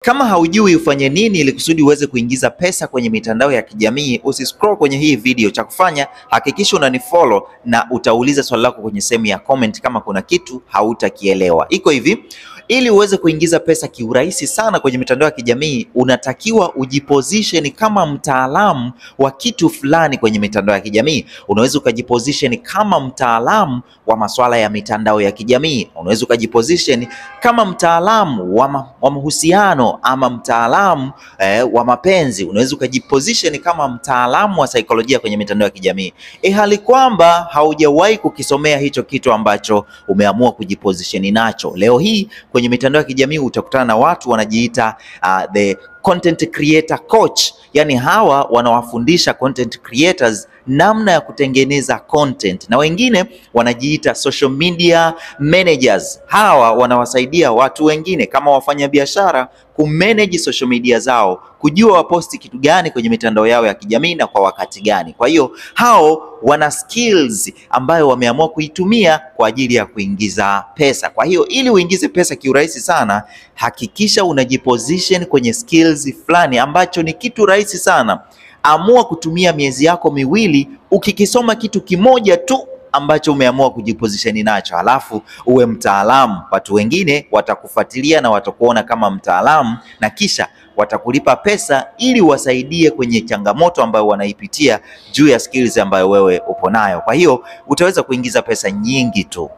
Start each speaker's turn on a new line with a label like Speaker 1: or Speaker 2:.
Speaker 1: Kama haujui ufanye nini ili kusudi uweze kuingiza pesa kwenye mitandao ya kijamii, usiscroll kwenye hii video. Cha kufanya, hakikisha unanifollow na utauliza swali lako kwenye sehemu ya comment kama kuna kitu hautakielewa. Iko hivi, ili uweze kuingiza pesa kiurahisi sana kwenye mitandao ya kijamii, unatakiwa ujiposition kama mtaalamu wa kitu fulani kwenye mitandao ya kijamii. Unaweza ukajiposition kama mtaalamu wa masuala ya mitandao ya kijamii. Unaweza ukajiposition kama mtaalamu wa mahusiano ama mtaalamu wa mapenzi. Unaweza ukajiposition kama mtaalamu wa saikolojia kwenye mitandao ya kijamii, hali kwamba haujawahi kukisomea hicho kitu ambacho umeamua kujiposition nacho. Leo hii kwenye mitandao ya kijamii utakutana na watu wanajiita the content creator coach. Yani hawa wanawafundisha content creators namna ya kutengeneza content, na wengine wanajiita social media managers. Hawa wanawasaidia watu wengine kama wafanyabiashara kumanage social media zao, kujua waposti kitu gani kwenye mitandao yao ya kijamii na kwa wakati gani. Kwa hiyo hao wana skills ambayo wameamua kuitumia kwa ajili ya kuingiza pesa. Kwa hiyo ili uingize pesa kiurahisi sana, hakikisha unajiposition kwenye skills fulani ambacho ni kitu rahisi sana. Amua kutumia miezi yako miwili ukikisoma kitu kimoja tu ambacho umeamua kujiposition nacho, halafu uwe mtaalamu. Watu wengine watakufuatilia na watakuona kama mtaalamu, na kisha watakulipa pesa ili wasaidie kwenye changamoto ambayo wanaipitia juu ya skills ambayo wewe upo nayo. Kwa hiyo utaweza kuingiza pesa nyingi tu.